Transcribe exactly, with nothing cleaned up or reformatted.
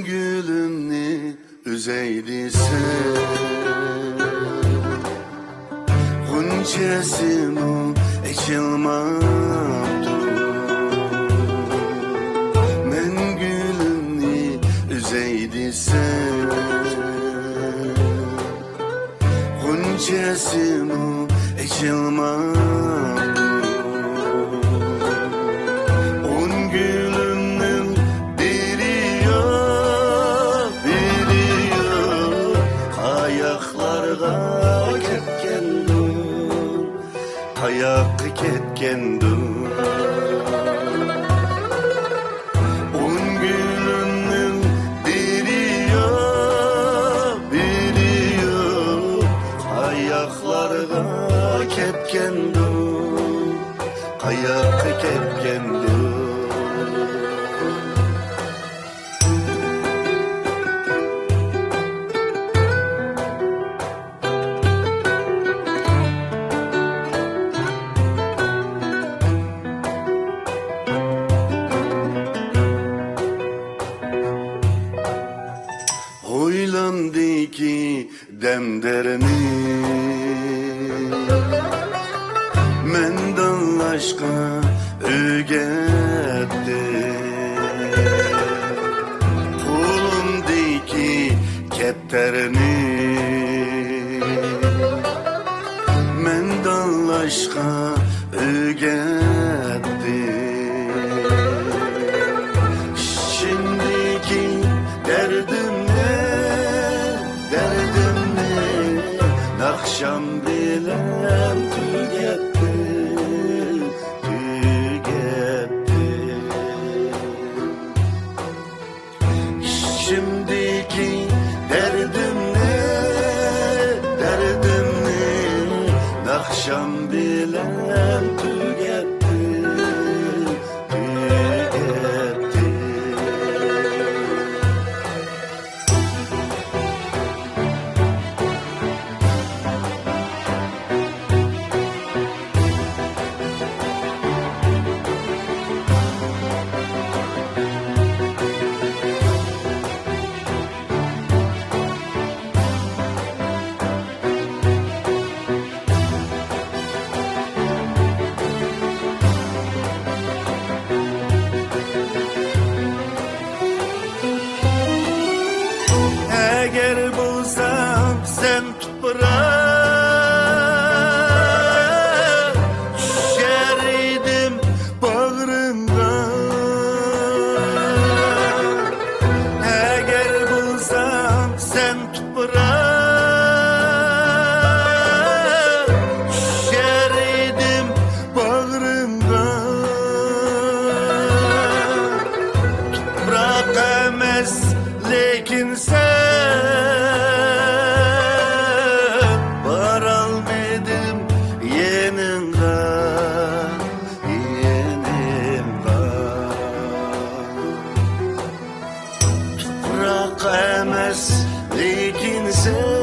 گۈلۈمنى ئۈزەي دېسەم، غۇنچەسىمۇ ئېچىلماپتۇ. مەن گۈلۈمنى ئۈزەي دېسەم، غۇنچەسىمۇ ئېچىلماپتۇ. ئۇن گۈلۈمنىڭ بىرى يوق، بىرى يوق. قاياقلارغا كەتكەندۇ، قاياققا كەتكەندۇ؟ ئۇن گۈلۈمنىڭ بىرى يوق، بىرى يوق. قاياقلارغا كەتكەندۇ، قاياققا كەتكەندۇ؟ ھويلامدىكى دەمدەرنى مەن دانلاشقا ئۆگەتتىم. قولۇمدىكى كەپتەرنى مەن دانلاشقا ئۆگەتتىم. ئىچىمدىكى دەردىمنى، دەردىمنى ناخشام بىلەن تۈگەتتىم، تۈگەتتىم. ئىچىمدىكى دەردىمنى، دەردىمنى ناخشام بىلەن تۈگەتتىم، تۈگەتتىم. ئەگەر بولساڭ سەن تۇپراق، چۈشەر ئىدىم باغرىڭغا. ئەگەر بولساڭ سەن تۇپراق، چۈشەر ئىدىم باغرىڭغا. تۇپراق ئەمەس، لېكىن سەن، بارالمىدىم يېنىڭغا، يېنىڭغا. تۇپراق ئەمەس، لېكىن سەن،